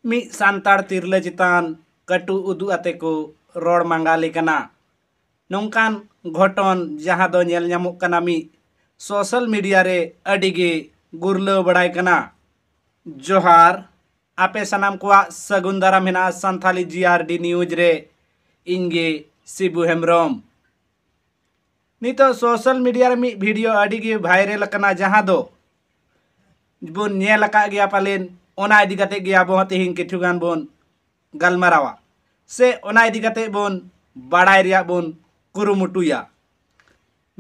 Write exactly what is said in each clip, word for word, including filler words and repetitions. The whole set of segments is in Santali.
ᱢᱤᱫ ᱥᱟᱱᱛᱟᱲ ᱛᱤᱨᱞᱟᱹ ᱪᱮᱛᱟᱱ ᱠᱟᱹᱴᱩ ᱩᱫᱩᱜ ᱟᱛᱮ ᱠᱚ ᱨᱚᱲ ᱢᱟᱸᱜᱟᱞᱮ ᱠᱟᱱᱟ᱾ ᱱᱚᱝᱠᱟᱱ ᱜᱷᱚᱴᱚᱱ ᱡᱟᱦᱟᱸ ᱫᱚ ᱧᱮᱞ ᱧᱟᱢᱚᱜ ᱠᱟᱱᱟ ᱢᱤᱫ ᱥᱳᱥᱟᱞ ᱢᱤᱰᱤᱭᱟ ᱨᱮ ᱟᱹᱰᱤ ᱜᱮ ᱜᱩᱨᱞᱟᱹᱣ ᱵᱟᱲᱟᱭ ᱠᱟᱱᱟ᱾ ᱡᱚᱦᱟᱨ, ᱟᱯᱮ ᱥᱟᱱᱟᱢ ᱠᱚᱣᱟᱜ ᱥᱟᱹᱜᱩᱱ ᱫᱟᱨᱟᱢ ᱦᱮᱱᱟᱜᱼᱟ ᱥᱟᱱᱛᱷᱟᱞᱤ ᱡᱤ ᱟᱨ ᱰᱤ ᱱᱤᱭᱩᱡᱽ ᱨᱮ᱾ ᱤᱧ ᱜᱮ ᱥᱤᱵᱩ ᱦᱮᱢᱵᱨᱚᱢ᱾ ᱱᱤᱛᱚᱜ ᱥᱳᱥᱟᱞ ᱢᱤᱰᱤᱭᱟ ᱨᱮ ᱢᱤᱫ ᱵᱷᱤᱰᱤᱭᱳ ᱟᱹᱰᱤ ᱜᱮ ᱵᱷᱟᱭᱨᱟᱞ ᱟᱠᱟᱱᱟ, ᱡᱟᱦᱟᱸ ᱫᱚ ᱵᱚᱱ ᱧᱮᱞ ᱟᱠᱟᱫ ᱜᱮᱭᱟ ᱯᱟᱞᱮᱱ᱾ ᱚᱱᱟ ᱤᱫᱤ ᱠᱟᱛᱮ ᱜᱮ ᱟᱵᱚ ᱦᱚᱸ ᱛᱮᱦᱮᱧ ᱠᱤᱪᱷᱩ ᱜᱟᱱ ᱵᱚᱱ ᱜᱟᱞᱢᱟᱨᱟᱣᱟ, ᱥᱮ ᱚᱱᱟ ᱤᱫᱤ ᱠᱟᱛᱮ ᱵᱚᱱ ᱵᱟᱲᱟᱭ ᱨᱮᱭᱟᱜ ᱵᱚᱱ ᱠᱩᱨᱩᱢᱩᱴᱩᱭᱟ᱾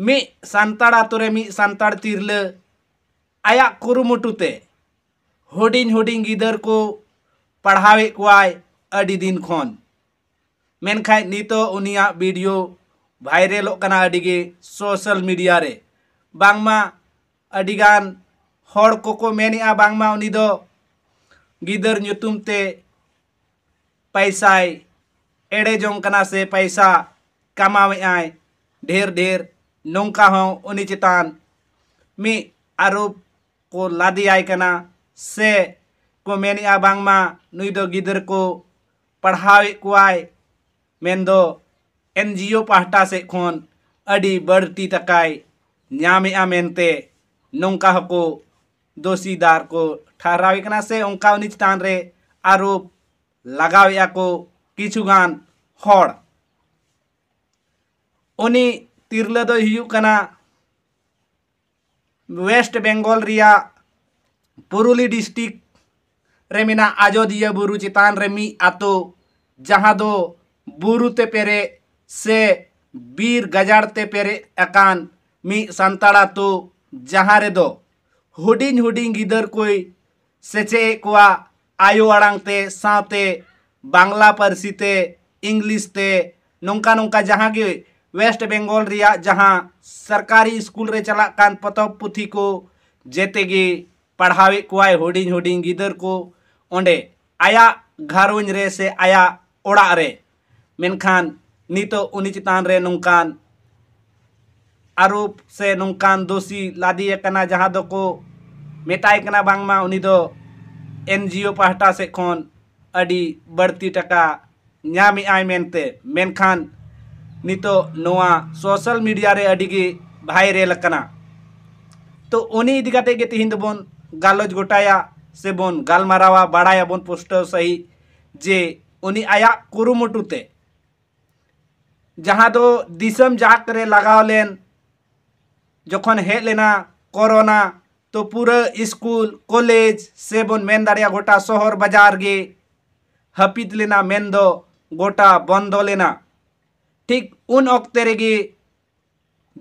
ᱢᱤᱫ ᱥᱟᱱᱛᱟᱲ ᱟᱛᱳ ᱨᱮ ᱢᱤᱫ ᱥᱟᱱᱛᱟᱲ ᱛᱤᱨᱞᱟᱹ ᱟᱭᱟᱜ ᱠᱩᱨᱩᱢᱩᱴᱩ ᱛᱮ ᱦᱩᱰᱤᱧ ᱦᱩᱰᱤᱧ ᱜᱤᱫᱟᱹᱨ ᱠᱚ ᱯᱟᱲᱦᱟᱣᱮᱫ ᱠᱚᱣᱟᱭ ᱟᱹᱰᱤ ᱫᱤᱱ ᱠᱷᱚᱱ᱾ ᱢᱮᱱᱠᱷᱟᱱ ᱱᱤᱛᱚᱜ ᱩᱱᱤᱭᱟᱜ ᱵᱷᱤᱰᱤᱭᱳ ᱵᱷᱟᱭᱨᱟᱞᱚᱜ ᱠᱟᱱᱟ ᱟᱹᱰᱤ ᱜᱮ ᱥᱳᱥᱟᱞ ᱢᱤᱰᱤᱭᱟ ᱨᱮ᱾ ᱵᱟᱝᱢᱟ ᱟᱹᱰᱤ ᱜᱟᱱ ᱦᱚᱲ ᱠᱚᱠᱚ ᱢᱮᱱᱮᱫᱼᱟ, ᱵᱟᱝᱢᱟ ᱩᱱᱤ ᱫᱚ ᱜᱤᱫᱟᱹᱨ ᱧᱩᱛᱩᱢ ᱛᱮ ᱯᱟᱭᱥᱟᱭ ᱮᱲᱮ ᱡᱚᱝ ᱠᱟᱱᱟ ᱥᱮ ᱯᱟᱭᱥᱟ ᱠᱟᱢᱟᱣᱮᱫᱼᱟᱭ ᱰᱷᱮᱨ ᱰᱷᱮᱨ᱾ ᱱᱚᱝᱠᱟ ᱦᱚᱸ ᱩᱱᱤ ᱪᱮᱛᱟᱱ ᱢᱤᱫ ᱟᱨᱳᱯ ᱠᱚ ᱞᱟᱫᱮᱭᱟᱭ ᱠᱟᱱᱟ, ᱥᱮ ᱠᱚ ᱢᱮᱱᱮᱫᱼᱟ ᱵᱟᱝᱢᱟ ᱱᱩᱭ ᱫᱚ ᱜᱤᱫᱟᱹᱨ ᱠᱚ ᱯᱟᱲᱦᱟᱣᱮᱫ ᱠᱚᱣᱟᱭ, ᱢᱮᱱᱫᱚ ᱮᱱ ᱡᱤ ᱳ ᱯᱟᱦᱴᱟ ᱥᱮᱫ ᱠᱷᱚᱱ ᱟᱹᱰᱤ ᱵᱟᱹᱲᱛᱤ ᱴᱟᱠᱟᱭ ᱧᱟᱢᱮᱫᱼᱟ ᱢᱮᱱᱛᱮ ᱱᱚᱝᱠᱟ ᱦᱚᱸᱠᱚ ᱫᱳᱥᱤᱫᱟᱨ ᱠᱚ ᱴᱷᱟᱨᱟᱣᱮ ᱠᱟᱱᱟ, ᱥᱮ ᱚᱱᱠᱟ ᱩᱱᱤ ᱪᱮᱛᱟᱱ ᱨᱮ ᱟᱨᱳᱯ ᱞᱟᱜᱟᱣᱮᱫᱼᱟ ᱠᱚ ᱠᱤᱪᱷᱩ ᱜᱟᱱ ᱦᱚᱲ᱾ ᱩᱱᱤ ᱛᱤᱨᱞᱟᱹ ᱫᱚᱭ ᱦᱩᱭᱩᱜ ᱠᱟᱱᱟ ᱳᱭᱮᱥᱴ ᱵᱮᱝᱜᱚᱞ ᱨᱮᱭᱟᱜ ᱯᱩᱨᱩᱞᱤ ᱰᱤᱥᱴᱨᱤᱠᱴ ᱨᱮ ᱢᱮᱱᱟᱜ ᱟᱡᱳᱫᱤᱭᱟᱹ ᱵᱩᱨᱩ ᱪᱮᱛᱟᱱ ᱨᱮ ᱢᱤᱫ ᱟᱛᱳ, ᱡᱟᱦᱟᱸ ᱫᱚ ᱵᱩᱨᱩ ᱛᱮ ᱯᱮᱨᱮᱡ ᱥᱮ ᱵᱤᱨ ᱜᱟᱡᱟᱲ ᱛᱮ ᱯᱮᱨᱮᱡ ᱟᱠᱟᱱ ᱢᱤᱫ ᱥᱟᱱᱛᱟᱲ ᱟᱛᱳ, ᱡᱟᱦᱟᱸ ᱨᱮᱫᱚ ᱦᱩᱰᱤᱧ ᱦᱩᱰᱤᱧ ᱜᱤᱫᱟᱹᱨ ᱠᱚᱭ ᱥᱮᱪᱮᱫ ᱮᱫ ᱠᱚᱣᱟ ᱟᱭᱳ ᱟᱲᱟᱝ ᱛᱮ, ᱥᱟᱶᱛᱮ ᱵᱟᱝᱞᱟ ᱯᱟᱹᱨᱥᱤ ᱛᱮ, ᱤᱝᱞᱤᱥ ᱛᱮ, ᱱᱚᱝᱠᱟ ᱱᱚᱝᱠᱟ ᱡᱟᱦᱟᱸ ᱜᱮ ᱳᱭᱮᱥᱴ ᱵᱮᱝᱜᱚᱞ ᱨᱮᱭᱟᱜ ᱡᱟᱦᱟᱸ ᱥᱚᱨᱠᱟᱨᱤ ᱥᱠᱩᱞ ᱨᱮ ᱪᱟᱞᱟᱜ ᱠᱟᱱ ᱯᱚᱛᱚᱵ ᱯᱩᱛᱷᱤ ᱠᱚ ᱡᱮᱛᱮ ᱜᱮ ᱯᱟᱲᱦᱟᱣᱮᱫ ᱠᱚᱣᱟᱭ ᱦᱩᱰᱤᱧ ᱦᱩᱰᱤᱧ ᱜᱤᱫᱟᱹᱨ ᱠᱚ ᱚᱸᱰᱮ ᱟᱭᱟᱜ ᱜᱷᱟᱨᱚᱸᱡᱽ ᱨᱮ ᱥᱮ ᱟᱭᱟᱜ ᱚᱲᱟᱜ ᱨᱮ᱾ ᱢᱮᱱᱠᱷᱟᱱ ᱱᱤᱛᱚᱜ ᱩᱱᱤ ᱪᱮᱛᱟᱱ ᱨᱮ ᱱᱚᱝᱠᱟᱱ ᱟᱨᱳᱯ ᱥᱮ ᱱᱚᱝᱠᱟᱱ ᱫᱳᱥᱤ ᱞᱟᱫᱮ ᱟᱠᱟᱱᱟ, ᱡᱟᱦᱟᱸ ᱫᱚᱠᱚ ᱢᱮᱛᱟᱭ ᱠᱟᱱᱟ ᱵᱟᱝᱢᱟ ᱩᱱᱤ ᱫᱚ ᱮᱱ ᱡᱤ ᱳ ᱯᱟᱦᱴᱟ ᱥᱮᱫ ᱠᱷᱚᱱ ᱟᱹᱰᱤ ᱵᱟᱹᱲᱛᱤ ᱴᱟᱠᱟ ᱧᱟᱢᱮᱜᱼᱟᱭ ᱢᱮᱱᱛᱮ, ᱢᱮᱱᱠᱷᱟᱱ ᱱᱤᱛᱚᱜ ᱱᱚᱣᱟ ᱥᱳᱥᱟᱞ ᱢᱤᱰᱤᱭᱟ ᱨᱮ ᱟᱹᱰᱤ ᱜᱮ ᱵᱷᱟᱭᱨᱮᱞ ᱟᱠᱟᱱᱟ᱾ ᱛᱚ ᱩᱱᱤ ᱤᱫᱤ ᱠᱟᱛᱮ ᱜᱮ ᱛᱮᱦᱮᱧ ᱫᱚᱵᱚᱱ ᱜᱟᱞᱚᱪ ᱜᱚᱴᱟᱭᱟ ᱥᱮᱵᱚᱱ ᱜᱟᱞᱢᱟᱨᱟᱣᱟ, ᱵᱟᱲᱟᱭᱟᱵᱚᱱ ᱯᱩᱥᱴᱟᱹᱣ ᱥᱟᱺᱦᱤᱡ ᱡᱮ ᱩᱱᱤ ᱟᱭᱟᱜ ᱠᱩᱨᱩᱢᱩᱴᱩ ᱛᱮ ᱡᱟᱦᱟᱸ ᱫᱚ ᱫᱤᱥᱚᱢ ᱡᱟᱠ ᱨᱮ ᱞᱟᱜᱟᱣ ᱞᱮᱱ, ᱡᱚᱠᱷᱚᱱ ᱦᱮᱡ ᱞᱮᱱᱟ ᱠᱳᱨᱳᱱᱟ, ᱛᱚ ᱯᱩᱨᱟᱹ ᱥᱠᱩᱞ, ᱠᱚᱞᱮᱡᱽ ᱥᱮ ᱵᱚᱱ ᱢᱮᱱ ᱫᱟᱲᱮᱭᱟᱜᱼᱟ ᱜᱚᱴᱟ ᱥᱚᱦᱚᱨ ᱵᱟᱡᱟᱨ ᱜᱮ ᱦᱟᱹᱯᱤᱫ ᱞᱮᱱᱟ, ᱢᱮᱱᱫᱚ ᱜᱚᱴᱟ ᱵᱚᱱᱫᱚ ᱞᱮᱱᱟ᱾ ᱴᱷᱤᱠ ᱩᱱ ᱚᱠᱛᱮ ᱨᱮᱜᱮ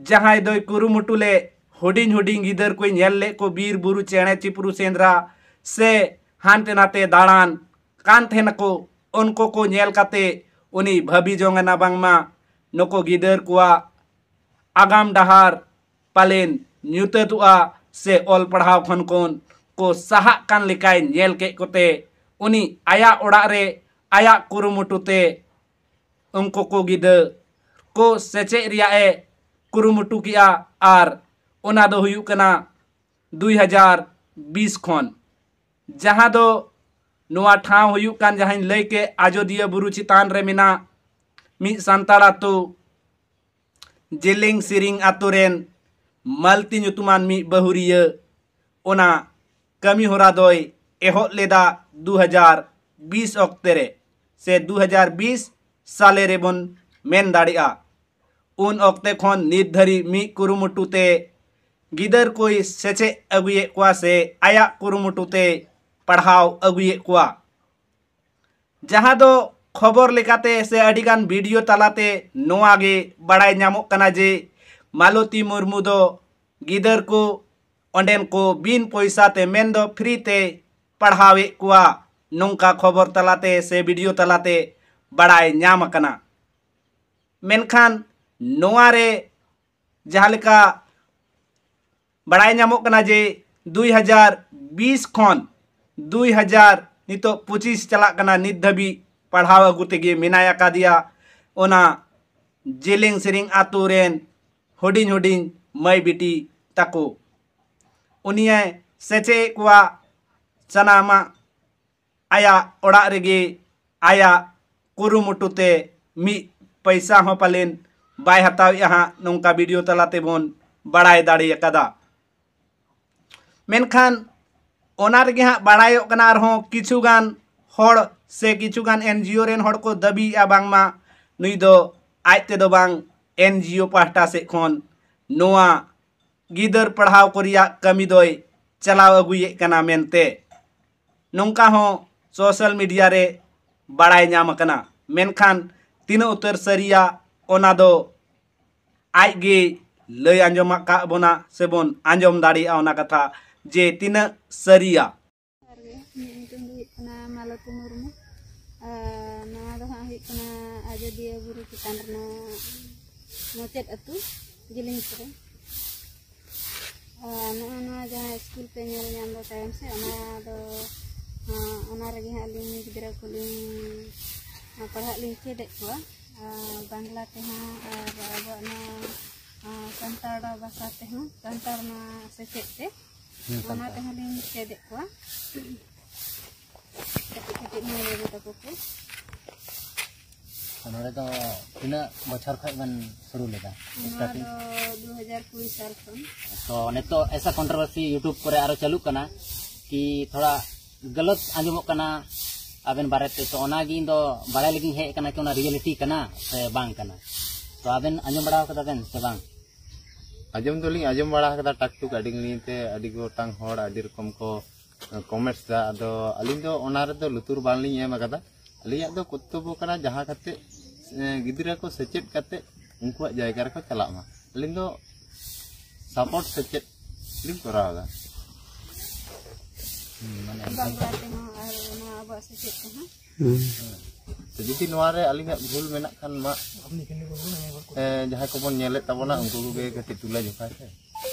ᱡᱟᱦᱟᱸᱭ ᱫᱚᱭ ᱠᱩᱨᱩᱢᱩᱴᱩ ᱞᱮᱫ, ᱦᱩᱰᱤᱧ ᱦᱩᱰᱤᱧ ᱜᱤᱫᱟᱹᱨ ᱠᱚᱭ ᱧᱮᱞ ᱞᱮᱫ ᱠᱚ ᱵᱤᱨ ᱵᱩᱨᱩ ᱪᱮᱬᱮ ᱪᱤᱯᱨᱩ ᱥᱮᱸᱫᱽᱨᱟ ᱥᱮ ᱦᱟᱱᱛᱮ ᱱᱟᱛᱮ ᱫᱟᱬᱟᱱ ᱠᱟᱱ ᱛᱟᱦᱮᱱᱟᱠᱚ, ᱩᱱᱠᱩ ᱠᱚ ᱧᱮᱞ ᱠᱟᱛᱮ ᱩᱱᱤ ᱵᱷᱟᱹᱵᱤ ᱡᱚᱝ ᱮᱱᱟ ᱵᱟᱝᱢᱟ ᱱᱩᱠᱩ ᱜᱤᱫᱟᱹᱨ ᱠᱚᱣᱟᱜ ᱟᱜᱟᱢ ᱰᱟᱦᱟᱨ ᱯᱟᱞᱮᱱ ᱧᱩᱛᱟᱹᱛᱚᱜᱼᱟ ᱥᱮ ᱚᱞ ᱯᱟᱲᱦᱟᱣ ᱠᱷᱚᱱ ᱠᱚ ᱥᱟᱦᱟᱜ ᱠᱟᱱ ᱞᱮᱠᱟᱭ ᱧᱮᱞ ᱠᱮᱫ ᱠᱚᱛᱮ ᱩᱱᱤ ᱟᱭᱟᱜ ᱚᱲᱟᱜ ᱨᱮ ᱟᱭᱟᱜ ᱠᱩᱨᱩᱢᱩᱴᱩ ᱛᱮ ᱩᱱᱠᱩ ᱠᱚ ᱜᱤᱫᱟᱹᱨ ᱠᱚ ᱥᱮᱪᱮᱫ ᱨᱮᱭᱟᱜ ᱮ ᱠᱩᱨᱩᱢᱩᱴᱩ ᱠᱮᱜᱼᱟ᱾ ᱟᱨ ᱚᱱᱟ ᱫᱚ ᱦᱩᱭᱩᱜ ᱠᱟᱱᱟ ᱫᱩᱭ ᱦᱟᱡᱟᱨ ᱵᱤᱥ ᱠᱷᱚᱱ, ᱡᱟᱦᱟᱸ ᱫᱚ ᱱᱚᱣᱟ ᱴᱷᱟᱶ ᱦᱩᱭᱩᱜ ᱠᱟᱱ, ᱡᱟᱦᱟᱸᱧ ᱞᱟᱹᱭ ᱠᱮᱫ, ᱟᱡᱳᱫᱤᱭᱟᱹ ᱵᱩᱨᱩ ᱪᱮᱛᱟᱱ ᱨᱮ ᱢᱮᱱᱟᱜ ᱢᱤᱫ ᱥᱟᱱᱛᱟᱲ ᱟᱛᱳ, ᱡᱮᱞᱮᱝ ᱥᱮᱨᱮᱧ ᱟᱛᱳ ᱨᱮᱱ ᱢᱟᱞᱛᱤ ᱧᱩᱛᱩᱢᱟᱱ ᱢᱤᱫ ᱵᱟᱹᱦᱩᱨᱤᱭᱟᱹ ᱚᱱᱟ ᱠᱟᱹᱢᱤ ᱦᱚᱨᱟ ᱫᱚᱭ ᱮᱦᱚᱵ ᱞᱮᱫᱟ ᱫᱩ ᱦᱟᱡᱟᱨ ᱵᱤᱥ ᱚᱠᱛᱮ ᱨᱮ, ᱥᱮ ᱫᱩ ᱦᱟᱡᱟᱨ ᱵᱤᱥ ᱥᱟᱞᱮ ᱨᱮᱵᱚᱱ ᱢᱮᱱ ᱫᱟᱲᱮᱭᱟᱜᱼᱟ᱾ ᱩᱱ ᱚᱠᱛᱮ ᱠᱷᱚᱱ ᱱᱤᱛ ᱫᱷᱟᱹᱨᱤᱡ ᱢᱤᱫ ᱠᱩᱨᱩᱢᱩᱴᱩ ᱛᱮ ᱜᱤᱫᱟᱹᱨ ᱠᱚᱭ ᱥᱮᱪᱮᱫ ᱟᱹᱜᱩᱭᱮᱫ ᱠᱚᱣᱟ ᱥᱮ ᱟᱭᱟᱜ ᱠᱩᱨᱩᱢᱩᱴᱩ ᱛᱮ ᱯᱟᱲᱦᱟᱣ ᱟᱹᱜᱩᱭᱮᱫ ᱠᱚᱣᱟ᱾ ᱡᱟᱦᱟᱸ ᱫᱚ ᱠᱷᱚᱵᱚᱨ ᱞᱮᱠᱟᱛᱮ ᱥᱮ ᱟᱹᱰᱤᱜᱟᱱ ᱵᱷᱤᱰᱤᱭᱳ ᱛᱟᱞᱟᱛᱮ ᱱᱚᱣᱟ ᱜᱮ ᱵᱟᱲᱟᱭ ᱧᱟᱢᱚᱜ ᱠᱟᱱᱟ ᱡᱮ ᱢᱟᱞᱚᱛᱤ ᱢᱩᱨᱢᱩ ᱫᱚ ᱜᱤᱫᱟᱹᱨ ᱠᱚ ᱚᱸᱰᱮᱱ ᱠᱚ ᱵᱤᱱ ᱯᱚᱭᱥᱟ ᱛᱮ, ᱢᱮᱱᱫᱚ ᱯᱷᱨᱤ ᱛᱮ ᱯᱟᱲᱦᱟᱣᱮᱫ ᱠᱚᱣᱟ, ᱱᱚᱝᱠᱟ ᱠᱷᱚᱵᱚᱨ ᱛᱟᱞᱟᱛᱮ ᱥᱮ ᱵᱷᱤᱰᱤᱭᱳ ᱛᱟᱞᱟᱛᱮ ᱵᱟᱲᱟᱭ ᱧᱟᱢ ᱟᱠᱟᱱᱟ᱾ ᱢᱮᱱᱠᱷᱟᱱ ᱱᱚᱣᱟ ᱨᱮ ᱡᱟᱦᱟᱸ ᱞᱮᱠᱟ ᱵᱟᱲᱟᱭ ᱧᱟᱢᱚᱜ ᱠᱟᱱᱟ ᱡᱮ ᱫᱩᱭ ᱦᱟᱡᱟᱨ ᱵᱤᱥ ᱠᱷᱚᱱ ᱫᱩᱭ ᱦᱟᱡᱟᱨ ᱱᱤᱛᱚᱜ ᱯᱚᱸᱪᱤᱥ ᱪᱟᱞᱟᱜ ᱠᱟᱱᱟ, ᱱᱤᱛ ᱫᱷᱟᱹᱵᱤᱡ ᱯᱟᱲᱦᱟᱣ ᱟᱹᱜᱩ ᱛᱮᱜᱮ ᱢᱮᱱᱟᱭ ᱟᱠᱟᱫᱮᱭᱟ ᱚᱱᱟ ᱡᱮᱞᱮᱝ ᱥᱮᱨᱮᱧ ᱟᱛᱳ ᱨᱮᱱ ᱦᱩᱰᱤᱧ ᱦᱩᱰᱤᱧ ᱢᱟᱹᱭ ᱵᱤᱴᱤ ᱛᱟᱠᱚ᱾ ᱩᱱᱤᱭᱮ ᱥᱮᱪᱮᱫ ᱮᱫ ᱠᱚᱣᱟ, ᱥᱟᱱᱟᱢᱟᱜ ᱟᱭᱟᱜ ᱚᱲᱟᱜ ᱨᱮᱜᱮ ᱟᱭᱟᱜ ᱠᱩᱨᱩᱢᱩᱴᱩ ᱛᱮ ᱢᱤᱫ ᱯᱚᱭᱥᱟ ᱦᱚᱸ ᱯᱟᱞᱮᱱ ᱵᱟᱭ ᱦᱟᱛᱟᱣᱮᱫᱼᱟ ᱦᱟᱸᱜ, ᱱᱚᱝᱠᱟ ᱵᱷᱤᱰᱤᱭᱳ ᱛᱟᱞᱟ ᱛᱮᱵᱚᱱ ᱵᱟᱲᱟᱭ ᱫᱟᱲᱮ ᱟᱠᱟᱫᱟ᱾ ᱢᱮᱱᱠᱷᱟᱱ ᱚᱱᱟ ᱨᱮᱜᱮ ᱦᱟᱸᱜ ᱵᱟᱲᱟᱭᱚᱜ ᱠᱟᱱᱟ, ᱟᱨᱦᱚᱸ ᱠᱤᱪᱷᱩ ᱜᱟᱱ ᱦᱚᱲ ᱥᱮ ᱠᱤᱪᱷᱩ ᱜᱟᱱ ᱮᱱ ᱡᱤ ᱳ ᱨᱮᱱ ᱦᱚᱲ ᱠᱚ ᱫᱟᱹᱵᱤᱭᱮᱫᱼᱟ ᱵᱟᱝᱢᱟ ᱱᱩᱭ ᱫᱚ ᱟᱡ ᱛᱮᱫᱚ ᱵᱟᱝ, ᱮᱱ ᱡᱤ ᱳ ᱯᱟᱦᱴᱟ ᱥᱮᱫ ᱠᱷᱚᱱ ᱱᱚᱣᱟ ᱜᱤᱫᱟᱹᱨ ᱯᱟᱲᱦᱟᱣ ᱠᱚ ᱨᱮᱭᱟᱜ ᱠᱟᱹᱢᱤ ᱫᱚᱭ ᱪᱟᱞᱟᱣ ᱟᱹᱜᱩᱭᱮᱫ ᱠᱟᱱᱟ ᱢᱮᱱᱛᱮ ᱱᱚᱝᱠᱟ ᱦᱚᱸ ᱥᱳᱥᱟᱞ ᱢᱤᱰᱤᱭᱟ ᱨᱮ ᱵᱟᱲᱟᱭ ᱧᱟᱢ ᱟᱠᱟᱱᱟ᱾ ᱢᱮᱱᱠᱷᱟᱱ ᱛᱤᱱᱟᱹᱜ ᱩᱛᱟᱹᱨ ᱥᱟᱹᱨᱤᱭᱟ, ᱚᱱᱟ ᱫᱚ ᱟᱡ ᱜᱮ ᱞᱟᱹᱭ ᱟᱸᱡᱚᱢ ᱟᱠᱟᱫ ᱵᱚᱱᱟ ᱥᱮᱵᱚᱱ ᱟᱸᱡᱚᱢ ᱫᱟᱲᱮᱭᱟᱜᱼᱟ ᱚᱱᱟ ᱠᱟᱛᱷᱟ ᱡᱮ ᱛᱤᱱᱟᱹᱜ ᱥᱟᱹᱨᱤᱭᱟ᱾ ᱡᱚᱦᱟᱨ ᱜᱮ, ᱤᱧᱟᱹᱜ ᱧᱩᱛᱩᱢ ᱫᱚ ᱦᱩᱭᱩᱜ ᱠᱟᱱᱟ ᱢᱟᱞᱚᱛᱤ ᱢᱩᱨᱢᱩ᱾ ᱟᱨ ᱱᱚᱣᱟ ᱫᱚ ᱦᱟᱸᱜ ᱦᱩᱭᱩᱜ ᱠᱟᱱᱟ ᱟᱡᱚᱫᱤᱭᱟᱹ ᱵᱩᱨᱩ ᱪᱮᱛᱟᱱ ᱨᱮᱱᱟᱜ ᱢᱩᱪᱟᱹᱫ ᱟᱹᱛᱩ, ᱡᱤᱞᱤᱧ ᱥᱮᱨᱮᱧ᱾ ᱟᱨ ᱱᱚᱜᱼᱚ ᱱᱚᱣᱟ ᱡᱟᱦᱟᱸ ᱥᱠᱩᱞ ᱯᱮ ᱧᱮᱞ ᱧᱟᱢ ᱫᱚ ᱛᱟᱭᱚᱢ ᱥᱮᱫ, ᱚᱱᱟ ᱫᱚ, ᱟᱸ, ᱚᱱᱟ ᱨᱮᱜᱮ ᱦᱟᱸᱜ ᱟᱹᱞᱤᱧ ᱜᱤᱫᱽᱨᱟᱹ ᱠᱚᱞᱤᱧ, ᱟᱸ, ᱯᱟᱲᱦᱟᱜ ᱞᱤᱧ ᱪᱮᱫ ᱮᱫ ᱠᱚᱣᱟ, ᱟᱨ ᱵᱟᱝᱞᱟ ᱛᱮᱦᱚᱸ ᱟᱨ ᱟᱵᱚᱣᱟᱜ ᱱᱚᱣᱟ, ᱟᱸ, ᱥᱟᱱᱛᱟᱲ ᱵᱷᱟᱥᱟ ᱛᱮᱦᱚᱸ, ᱥᱟᱱᱛᱟᱲ ᱱᱚᱣᱟ ᱥᱮᱪᱮᱫ ᱛᱮ, ᱦᱩᱸ, ᱚᱱᱟ ᱥᱟᱱᱛᱟᱲ᱾ ᱛᱮᱦᱚᱸ ᱞᱤᱧ ᱪᱮᱫ ᱮᱫ ᱠᱚᱣᱟ᱾ ᱠᱟᱹᱴᱤᱡ ᱠᱟᱹᱴᱤᱡ ᱢᱟᱹᱭ ᱵᱟᱹᱵᱩ ᱛᱟᱠᱚ ᱠᱚ᱾ ᱛᱚ ᱱᱚᱰᱮ ᱫᱚ ᱛᱤᱱᱟᱹᱜ ᱵᱚᱪᱷᱚᱨ ᱠᱷᱚᱱ ᱵᱮᱱ ᱥᱩᱨᱩ ᱞᱮᱫᱟ ᱱᱚᱣᱟ ᱥᱴᱟᱨᱴᱤᱝ? ᱫᱚ ᱫᱩ ᱦᱟᱡᱟᱨ ᱠᱩᱲᱤ ᱥᱟᱞ ᱠᱷᱚᱱ᱾ ᱛᱚ ᱱᱤᱛᱚᱜ ᱮᱥᱟ ᱠᱚᱱᱴᱨᱳᱵᱷᱟᱨᱥᱤ ᱭᱩᱴᱩᱵᱽ ᱠᱚᱨᱮ ᱟᱨᱚ ᱪᱟᱹᱞᱩᱜ ᱠᱟᱱᱟ ᱠᱤ ᱛᱷᱚᱲᱟ ᱜᱟᱞᱟᱛ ᱟᱸᱡᱚᱢᱚᱜ ᱠᱟᱱᱟ ᱟᱵᱮᱱ ᱵᱟᱨᱮᱛᱮ, ᱛᱚ ᱚᱱᱟᱜᱮ ᱤᱧ ᱫᱚ ᱵᱟᱲᱟᱭ ᱞᱟᱹᱜᱤᱫ ᱤᱧ ᱦᱮᱡ ᱟᱠᱟᱱᱟ ᱠᱤ ᱚᱱᱟ ᱨᱤᱭᱮᱞᱤᱴᱤ ᱠᱟᱱᱟ ᱥᱮ ᱵᱟᱝ ᱠᱟᱱᱟ᱾ ᱛᱚ ᱟᱵᱮᱱ ᱟᱸᱡᱚᱢ ᱵᱟᱲᱟ ᱟᱠᱟᱫᱟ ᱵᱮᱱ ᱥᱮ ᱵᱟᱝ? ᱟᱸᱡᱚᱢ ᱫᱚᱞᱤᱧ ᱟᱸᱡᱚᱢ ᱵᱟᱲᱟ ᱟᱠᱟᱫᱟ ᱴᱟᱠ ᱴᱩᱠ, ᱟᱹᱰᱤ ᱜᱷᱟᱹᱲᱤᱡ ᱛᱮ ᱟᱹᱰᱤ ᱜᱚᱴᱟᱝ ᱦᱚᱲ ᱟᱹᱰᱤ ᱨᱚᱠᱚᱢ ᱠᱚ ᱠᱚᱢᱮᱱᱴᱥ ᱫᱟ, ᱟᱫᱚ ᱟᱹᱞᱤᱧ ᱫᱚ ᱚᱱᱟ ᱨᱮᱫᱚ ᱞᱩᱛᱩᱨ ᱵᱟᱝᱞᱤᱧ ᱮᱢ ᱟᱠᱟᱫᱟ᱾ ᱟᱹᱞᱤᱧᱟᱜ ᱫᱚ ᱠᱚᱨᱛᱚᱵᱵᱚ ᱠᱟᱱᱟ ᱡᱟᱦᱟᱸ ᱠᱟᱛᱮ, ᱮ, ᱜᱤᱫᱽᱨᱟᱹ ᱠᱚ ᱥᱮᱪᱮᱫ ᱠᱟᱛᱮ ᱩᱱᱠᱩᱣᱟᱜ ᱡᱟᱭᱜᱟ ᱨᱮᱠᱚ ᱪᱟᱞᱟᱜ ᱢᱟ᱾ ᱟᱹᱞᱤᱧ ᱫᱚ ᱥᱟᱯᱳᱨᱴ ᱥᱮᱪᱮᱫ ᱞᱤᱧ ᱠᱚᱨᱟᱣ ᱮᱫᱟ᱾ ᱦᱩᱸ, ᱢᱟᱱᱮ ᱵᱟᱝᱞᱟ ᱛᱮᱦᱚᱸ ᱟᱨ ᱚᱱᱟ ᱟᱵᱚᱣᱟᱜ ᱥᱮᱪᱮᱫ ᱛᱮᱦᱚᱸ᱾ ᱦᱩᱸ᱾ ᱛᱚ ᱡᱩᱫᱤ ᱱᱚᱣᱟ ᱨᱮ ᱟᱹᱞᱤᱧᱟᱜ ᱵᱷᱩᱞ ᱢᱮᱱᱟᱜ ᱠᱷᱟᱱ ᱢᱟ, ᱮ, ᱡᱟᱦᱟᱸᱭ ᱠᱚᱵᱚᱱ ᱧᱮᱞᱮᱫ ᱛᱟᱵᱚᱱᱟ ᱩᱱᱠᱩ ᱠᱚᱜᱮ ᱠᱟᱹᱴᱤᱡ ᱛᱩᱞᱟᱹ ᱡᱚᱠᱷᱟᱭ ᱯᱮ᱾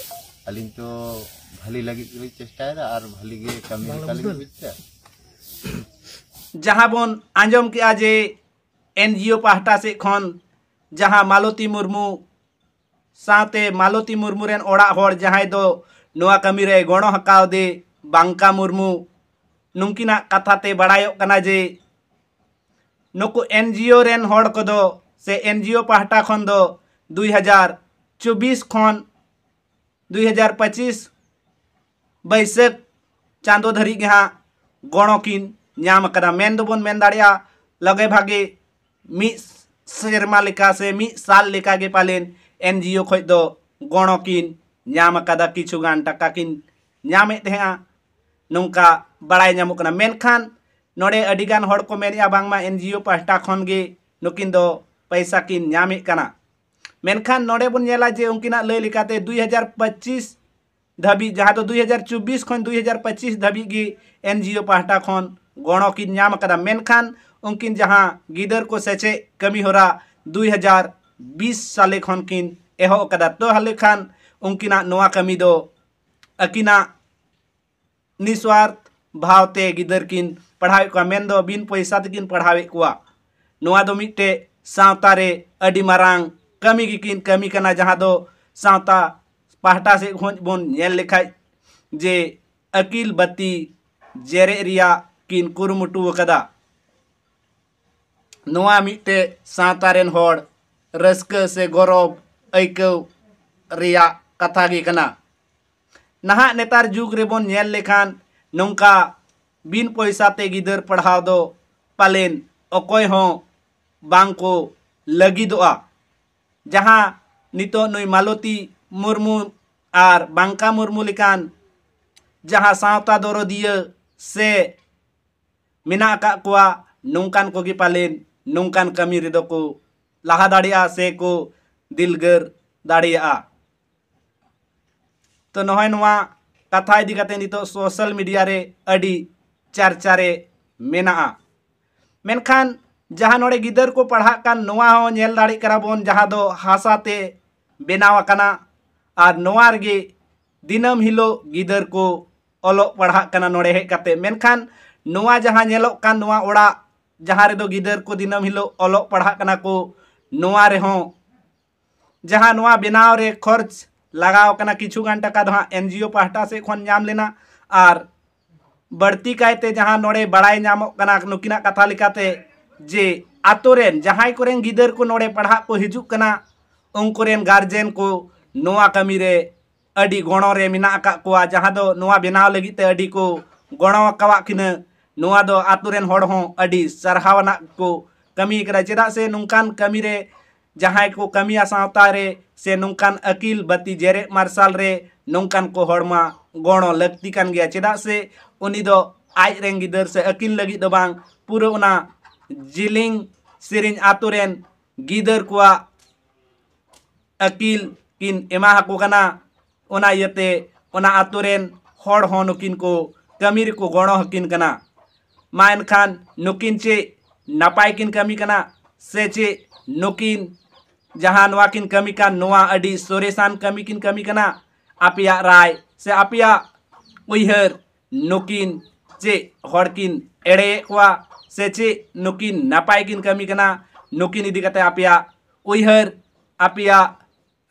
ᱟᱹᱞᱤᱧ ᱛᱚ ᱵᱷᱟᱹᱞᱤ ᱞᱟᱹᱜᱤᱫ ᱜᱮᱞᱤᱧ ᱪᱮᱥᱴᱟᱭᱮᱫᱟ ᱟᱨ ᱵᱷᱟᱹᱞᱤ ᱜᱮ ᱠᱟᱹᱢᱤ ᱞᱮᱠᱟᱞᱤᱧ ᱵᱩᱡᱽ ᱮᱫᱟ᱾ ᱡᱟᱦᱟᱸ ᱵᱚᱱ ᱟᱸᱡᱚᱢ ᱠᱮᱜᱼᱟ ᱡᱮ ᱮᱱ ᱡᱤ ᱳ ᱯᱟᱦᱴᱟ ᱥᱮᱫ ᱠᱷᱚᱱ ᱡᱟᱦᱟᱸ ᱢᱟᱞᱚᱛᱤ ᱢᱩᱨᱢᱩ ᱥᱟᱶᱛᱮ ᱢᱟᱞᱚᱛᱤ ᱢᱩᱨᱢᱩ ᱨᱮᱱ ᱚᱲᱟᱜ ᱦᱚᱲ ᱡᱟᱦᱟᱸᱭ ᱫᱚ ᱱᱚᱣᱟ ᱠᱟᱹᱢᱤ ᱨᱮᱭ ᱜᱚᱲᱚ ᱟᱠᱟᱣᱫᱮ ᱵᱟᱝᱠᱟ ᱢᱩᱨᱢᱩ, ᱱᱩᱝᱠᱤᱱᱟᱜ ᱠᱟᱛᱷᱟ ᱛᱮ ᱵᱟᱲᱟᱭᱚᱜ ᱠᱟᱱᱟ ᱡᱮ ᱱᱩᱠᱩ ᱮᱱᱡᱤᱳ ᱨᱮᱱ ᱦᱚᱲ ᱠᱚᱫᱚ ᱥᱮ ᱮᱱᱡᱤᱳ ᱯᱟᱦᱴᱟ ᱠᱷᱚᱱ ᱫᱚ ᱫᱩᱭ ᱦᱟᱡᱟᱨ ᱪᱚᱵᱵᱤᱥ ᱠᱷᱚᱱ ᱫᱩᱭ ᱦᱟᱡᱟᱨ ᱯᱚᱸᱪᱤᱥ ᱵᱟᱹᱭᱥᱟᱹᱠᱷ ᱪᱟᱸᱫᱚ ᱫᱷᱟᱹᱨᱤᱡ ᱜᱮ ᱦᱟᱸᱜ ᱜᱚᱲᱚ ᱠᱤᱱ ᱧᱟᱢ ᱟᱠᱟᱫᱟ᱾ ᱢᱮᱱ ᱫᱚᱵᱚᱱ ᱢᱮᱱ ᱫᱟᱲᱮᱭᱟᱜᱼᱟ, ᱞᱟᱜᱮ ᱵᱷᱟᱜᱮ ᱢᱤᱫ ᱥᱮᱨᱢᱟ ᱞᱮᱠᱟ ᱥᱮ ᱢᱤᱫ ᱥᱟᱞ ᱞᱮᱠᱟ ᱜᱮ ᱯᱟᱞᱮᱱ ᱮᱱᱡᱤᱳ ᱠᱷᱚᱱ ᱫᱚ ᱜᱚᱲᱚ ᱠᱤᱱ ᱧᱟᱢ ᱟᱠᱟᱫᱟ, ᱠᱤᱪᱷᱩ ᱜᱟᱱ ᱴᱟᱠᱟ ᱠᱤᱱ ᱧᱟᱢᱮᱫ ᱛᱟᱦᱮᱸᱜᱼᱟ, ᱱᱚᱝᱠᱟ ᱵᱟᱲᱟᱭ ᱧᱟᱢᱚᱜ ᱠᱟᱱᱟ᱾ ᱢᱮᱱᱠᱷᱟᱱ ᱱᱚᱰᱮ ᱟᱹᱰᱤᱜᱟᱱ ᱦᱚᱲ ᱠᱚ ᱢᱮᱱᱮᱫᱼᱟ ᱵᱟᱝᱢᱟ ᱮᱱᱡᱤᱳ ᱯᱟᱦᱴᱟ ᱠᱷᱚᱱ ᱜᱮ ᱱᱩᱠᱤᱱ ᱫᱚ ᱯᱚᱭᱥᱟ ᱠᱤᱱ ᱧᱟᱢᱮᱫ ᱠᱟᱱᱟ᱾ ᱢᱮᱱᱠᱷᱟᱱ ᱱᱚᱰᱮ ᱵᱚᱱ ᱧᱮᱞᱟ ᱡᱮ ᱩᱱᱠᱤᱱᱟᱜ ᱞᱟᱹᱭ ᱞᱮᱠᱟᱛᱮ ᱫᱩᱭ ᱦᱟᱡᱟᱨ ᱯᱚᱸᱪᱤᱥ ᱫᱷᱟᱹᱵᱤᱡ, ᱡᱟᱦᱟᱸ ᱫᱚ ᱫᱩᱭ ᱦᱟᱡᱟᱨ ᱪᱚᱵᱵᱤᱥ ᱠᱷᱚᱱ ᱫᱩᱭ ᱦᱟᱡᱟᱨ ᱯᱚᱸᱪᱤᱥ ᱫᱷᱟᱹᱵᱤᱡ ᱜᱮ ᱮᱱᱡᱤᱳ ᱯᱟᱦᱴᱟ ᱠᱷᱚᱱ ᱜᱚᱲᱚ ᱠᱤᱱ ᱧᱟᱢ ᱟᱠᱟᱫᱟ᱾ ᱢᱮᱱᱠᱷᱟᱱ ᱩᱱᱠᱤᱱ ᱡᱟᱦᱟᱸ ᱜᱤᱫᱟᱹᱨ ᱠᱚ ᱥᱮᱪᱮᱫ ᱠᱟᱹᱢᱤ ᱦᱚᱨᱟ ᱫᱩᱭ ᱦᱟᱡᱟᱨ ᱵᱤᱥ ᱥᱟᱞᱮ ᱠᱷᱚᱱ ᱠᱤᱱ ᱮᱦᱚᱵ ᱟᱠᱟᱫᱟ᱾ ᱛᱚ ᱦᱟᱞᱮ ᱠᱷᱟᱱ ᱩᱱᱠᱤᱱᱟᱜ ᱱᱚᱣᱟ ᱠᱟᱹᱢᱤ ᱫᱚ ᱟᱹᱠᱤᱱᱟᱜ ᱱᱤᱥᱣᱟᱨᱛᱷ ᱵᱷᱟᱣᱛᱮ ᱜᱤᱫᱟᱹᱨ ᱠᱤᱱ ᱯᱟᱲᱦᱟᱣᱮᱫ ᱠᱚᱣᱟ, ᱢᱮᱱᱫᱚ ᱵᱤᱱ ᱯᱚᱭᱥᱟ ᱛᱮᱠᱤᱱ ᱯᱟᱲᱦᱟᱣᱮᱫ ᱠᱚᱣᱟ᱾ ᱱᱚᱣᱟ ᱫᱚ ᱢᱤᱫᱴᱮᱡ ᱥᱟᱶᱛᱟ ᱨᱮ ᱟᱹᱰᱤ ᱢᱟᱨᱟᱝ ᱠᱟᱹᱢᱤ ᱜᱮᱠᱤᱱ ᱠᱟᱹᱢᱤ ᱠᱟᱱᱟ, ᱡᱟᱦᱟᱸ ᱫᱚ ᱥᱟᱶᱛᱟ ᱯᱟᱦᱴᱟ ᱥᱮᱫ ᱠᱷᱚᱱ ᱵᱚᱱ ᱧᱮᱞ ᱞᱮᱠᱷᱟᱡ ᱡᱮ ᱟᱹᱠᱤᱞ ᱵᱟᱹᱛᱤ ᱡᱮᱨᱮᱫ ᱨᱮᱭᱟᱜ ᱠᱤᱱ ᱠᱩᱨᱩᱢᱩᱴᱩ ᱟᱠᱟᱫᱟ᱾ ᱱᱚᱣᱟ ᱢᱤᱫᱴᱮᱡ ᱥᱟᱶᱛᱟ ᱨᱮᱱ ᱦᱚᱲ ᱨᱟᱹᱥᱠᱟᱹ ᱥᱮ ᱜᱚᱨᱚᱵᱽ ᱟᱹᱭᱠᱟᱹᱣ ᱨᱮᱭᱟᱜ ᱠᱟᱛᱷᱟ ᱜᱮ ᱠᱟᱱᱟ᱾ ᱱᱟᱦᱟᱜ ᱱᱮᱛᱟᱨ ᱡᱩᱜᱽ ᱨᱮᱵᱚᱱ ᱧᱮᱞ ᱞᱮᱠᱷᱟᱱ ᱱᱚᱝᱠᱟ ᱵᱤᱱ ᱯᱚᱭᱥᱟ ᱛᱮ ᱜᱤᱫᱟᱹᱨ ᱯᱟᱲᱦᱟᱣ ᱫᱚ ᱯᱟᱞᱮᱱ ᱚᱠᱚᱭ ᱦᱚᱸ ᱵᱟᱝ ᱠᱚ ᱞᱟᱹᱜᱤᱫᱚᱜᱼᱟ᱾ ᱡᱟᱦᱟᱸ ᱱᱤᱛᱚᱜ ᱱᱩᱭ ᱢᱟᱞᱚᱛᱤ ᱢᱩᱨᱢᱩ ᱟᱨ ᱵᱟᱝᱠᱟ ᱢᱩᱨᱢᱩ ᱞᱮᱠᱟᱱ ᱡᱟᱦᱟᱸ ᱥᱟᱶᱛᱟ ᱫᱚᱨᱚᱫᱤᱭᱟᱹ ᱥᱮ ᱢᱮᱱᱟᱜ ᱟᱠᱟᱫ ᱠᱚᱣᱟ, ᱱᱚᱝᱠᱟᱱ ᱠᱚᱜᱮ ᱯᱟᱞᱮᱱ ᱱᱚᱝᱠᱟᱱ ᱠᱟᱹᱢᱤ ᱨᱮᱫᱚ ᱠᱚ ᱞᱟᱦᱟ ᱫᱟᱲᱮᱭᱟᱜᱼᱟ ᱥᱮ ᱠᱚ ᱫᱤᱞᱜᱟᱹᱨ ᱫᱟᱲᱮᱭᱟᱜᱼᱟ᱾ ᱛᱚ ᱱᱚᱜᱼᱚᱭ ᱱᱚᱣᱟ ᱠᱟᱛᱷᱟ ᱤᱫᱤ ᱠᱟᱛᱮ ᱱᱤᱛᱚᱜ ᱥᱳᱥᱟᱞ ᱢᱤᱰᱤᱭᱟ ᱨᱮ ᱟᱹᱰᱤ ᱪᱟᱨᱪᱟ ᱨᱮ ᱢᱮᱱᱟᱜᱼᱟ᱾ ᱢᱮᱱᱠᱷᱟᱱ ᱡᱟᱦᱟᱸ ᱱᱚᱰᱮ ᱜᱤᱫᱟᱹᱨ ᱠᱚ ᱯᱟᱲᱦᱟᱜ ᱠᱟᱱ, ᱱᱚᱣᱟ ᱦᱚᱸ ᱧᱮᱞ ᱫᱟᱲᱮᱜ ᱠᱟᱱᱟ ᱵᱚᱱ, ᱡᱟᱦᱟᱸ ᱫᱚ ᱦᱟᱥᱟ ᱛᱮ ᱵᱮᱱᱟᱣ ᱟᱠᱟᱱᱟ᱾ ᱟᱨ ᱱᱚᱣᱟ ᱨᱮᱜᱮ ᱫᱤᱱᱟᱹᱢ ᱦᱤᱞᱳᱜ ᱜᱤᱫᱟᱹᱨ ᱠᱚ ᱚᱞᱚᱜ ᱯᱟᱲᱦᱟᱜ ᱠᱟᱱᱟ ᱱᱚᱰᱮ ᱦᱮᱡ ᱠᱟᱛᱮ᱾ ᱢᱮᱱᱠᱷᱟᱱ ᱱᱚᱣᱟ ᱡᱟᱦᱟᱸ ᱧᱮᱞᱚᱜ ᱠᱟᱱ, ᱱᱚᱣᱟ ᱚᱲᱟᱜ ᱡᱟᱦᱟᱸ ᱨᱮᱫᱚ ᱜᱤᱫᱟᱹᱨ ᱠᱚ ᱫᱤᱱᱟᱹᱢ ᱦᱤᱞᱳᱜ ᱚᱞᱚᱜ ᱯᱟᱲᱦᱟᱜ ᱠᱟᱱᱟ ᱠᱚ, ᱱᱚᱣᱟ ᱨᱮᱦᱚᱸ ᱡᱟᱦᱟᱸ ᱱᱚᱣᱟ ᱵᱮᱱᱟᱣ ᱨᱮ ᱠᱷᱚᱨᱪ ᱞᱟᱜᱟᱣ ᱠᱟᱱᱟ, ᱠᱤᱪᱷᱩ ᱜᱟᱱ ᱴᱟᱠᱟ ᱫᱚ ᱦᱟᱸᱜ ᱮᱱᱡᱤᱳ ᱯᱟᱦᱴᱟ ᱥᱮᱫ ᱠᱷᱚᱱ ᱧᱟᱢ ᱞᱮᱱᱟ᱾ ᱟᱨ ᱵᱟᱹᱲᱛᱤ ᱠᱟᱭᱛᱮ ᱡᱟᱦᱟᱸ ᱱᱚᱰᱮ ᱵᱟᱲᱟᱭ ᱧᱟᱢᱚᱜ ᱠᱟᱱᱟ ᱱᱩᱠᱤᱱᱟᱜ ᱠᱟᱛᱷᱟ ᱞᱮᱠᱟᱛᱮ, ᱡᱮ ᱟᱛᱳ ᱨᱮᱱ ᱡᱟᱦᱟᱸᱭ ᱠᱚᱨᱮᱱ ᱜᱤᱫᱟᱹᱨ ᱠᱚ ᱱᱚᱰᱮ ᱯᱟᱲᱦᱟᱜ ᱠᱚ ᱦᱤᱡᱩᱜ ᱠᱟᱱᱟ, ᱩᱱᱠᱩ ᱨᱮᱱ ᱜᱟᱨᱡᱮᱱ ᱠᱚ ᱱᱚᱣᱟ ᱠᱟᱹᱢᱤ ᱨᱮ ᱟᱹᱰᱤ ᱜᱚᱲᱚ ᱨᱮ ᱢᱮᱱᱟᱜ ᱟᱠᱟᱫ ᱠᱚᱣᱟ, ᱡᱟᱦᱟᱸ ᱫᱚ ᱱᱚᱣᱟ ᱵᱮᱱᱟᱣ ᱞᱟᱹᱜᱤᱫ ᱛᱮ ᱟᱹᱰᱤ ᱠᱚ ᱜᱚᱲᱚ ᱟᱠᱟᱣᱟᱫ ᱠᱤᱱᱟᱹ᱾ ᱱᱚᱣᱟ ᱫᱚ ᱟᱛᱳ ᱨᱮᱱ ᱦᱚᱲ ᱦᱚᱸ ᱟᱹᱰᱤ ᱥᱟᱨᱦᱟᱣ ᱟᱱᱟᱜ ᱠᱚ ᱠᱟᱹᱢᱤ ᱠᱟᱱᱟ᱾ ᱪᱮᱫᱟᱜ ᱥᱮ ᱱᱚᱝᱠᱟᱱ ᱠᱟᱹᱢᱤ ᱨᱮ ᱡᱟᱦᱟᱸᱭ ᱠᱚ ᱠᱟᱹᱢᱤᱭᱟ ᱥᱟᱶᱛᱟ ᱨᱮ ᱥᱮ ᱱᱚᱝᱠᱟᱱ ᱟᱹᱠᱤᱞ ᱵᱟᱹᱛᱤ ᱡᱮᱨᱮᱫ ᱢᱟᱨᱥᱟᱞ ᱨᱮ ᱱᱚᱝᱠᱟᱱ ᱠᱚ ᱦᱚᱲ ᱢᱟ ᱜᱚᱲᱚ ᱞᱟᱹᱠᱛᱤ ᱠᱟᱱ ᱜᱮᱭᱟ᱾ ᱪᱮᱫᱟᱜ ᱥᱮ ᱩᱱᱤ ᱫᱚ ᱟᱡ ᱨᱮᱱ ᱜᱤᱫᱟᱹᱨ ᱥᱮ ᱟᱹᱠᱤᱱ ᱞᱟᱹᱜᱤᱫ ᱫᱚ ᱵᱟᱝ, ᱯᱩᱨᱟᱹ ᱚᱱᱟ ᱡᱤᱞᱤᱧ ᱥᱮᱨᱮᱧ ᱟᱛᱳ ᱨᱮᱱ ᱜᱤᱫᱟᱹᱨ ᱠᱚᱣᱟᱜ ᱟᱹᱠᱤᱞ ᱠᱤᱱ ᱮᱢᱟ ᱟᱠᱚ ᱠᱟᱱᱟ᱾ ᱚᱱᱟ ᱤᱭᱟᱹᱛᱮ ᱚᱱᱟ ᱟᱛᱳ ᱨᱮᱱ ᱦᱚᱲ ᱦᱚᱸ ᱱᱩᱠᱤᱱ ᱠᱚ ᱠᱟᱹᱢᱤ ᱨᱮᱠᱚ ᱜᱚᱲᱚ ᱟᱹᱠᱤᱱ ᱠᱟᱱᱟ᱾ ᱢᱟ ᱮᱱᱠᱷᱟᱱ ᱱᱩᱠᱤᱱ ᱪᱮᱫ ᱱᱟᱯᱟᱭ ᱠᱤᱱ ᱠᱟᱹᱢᱤ ᱠᱟᱱᱟ ᱥᱮ ᱪᱮᱫ ᱱᱩᱠᱤᱱ ᱡᱟᱦᱟᱸ ᱱᱚᱣᱟ ᱠᱤᱱ ᱠᱟᱹᱢᱤ ᱠᱟᱱ, ᱱᱚᱣᱟ ᱟᱹᱰᱤ ᱥᱚᱨᱮᱥᱟᱱ ᱠᱟᱹᱢᱤ ᱠᱤᱱ ᱠᱟᱹᱢᱤ ᱠᱟᱱᱟ? ᱟᱯᱮᱭᱟᱜ ᱨᱟᱭ ᱥᱮ ᱟᱯᱮᱭᱟᱜ ᱩᱭᱦᱟᱹᱨ, ᱱᱩᱠᱤᱱ ᱪᱮᱫ ᱦᱚᱲ ᱠᱤᱱ ᱮᱲᱮᱭᱮᱫ ᱠᱚᱣᱟ ᱥᱮ ᱪᱮᱫ ᱱᱩᱠᱤᱱ ᱱᱟᱯᱟᱭ ᱠᱤᱱ ᱠᱟᱹᱢᱤ ᱠᱟᱱᱟ? ᱱᱩᱠᱤᱱ ᱤᱫᱤ ᱠᱟᱛᱮ ᱟᱯᱮᱭᱟᱜ ᱩᱭᱦᱟᱹᱨ, ᱟᱯᱮᱭᱟᱜ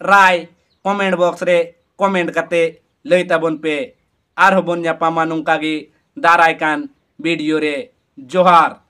ᱨᱟᱭ comment box ᱨᱮ comment ᱠᱟᱛᱮ ᱞᱟᱹᱭ ᱛᱟᱵᱚᱱ ᱯᱮ᱾ ᱟᱨᱦᱚᱸ ᱵᱚᱱ ᱧᱟᱯᱟᱢᱟ ᱱᱚᱝᱠᱟ ᱜᱮ ᱫᱟᱨᱟᱭ ᱠᱟᱱ video ᱨᱮ᱾ ᱡᱚᱦᱟᱨ᱾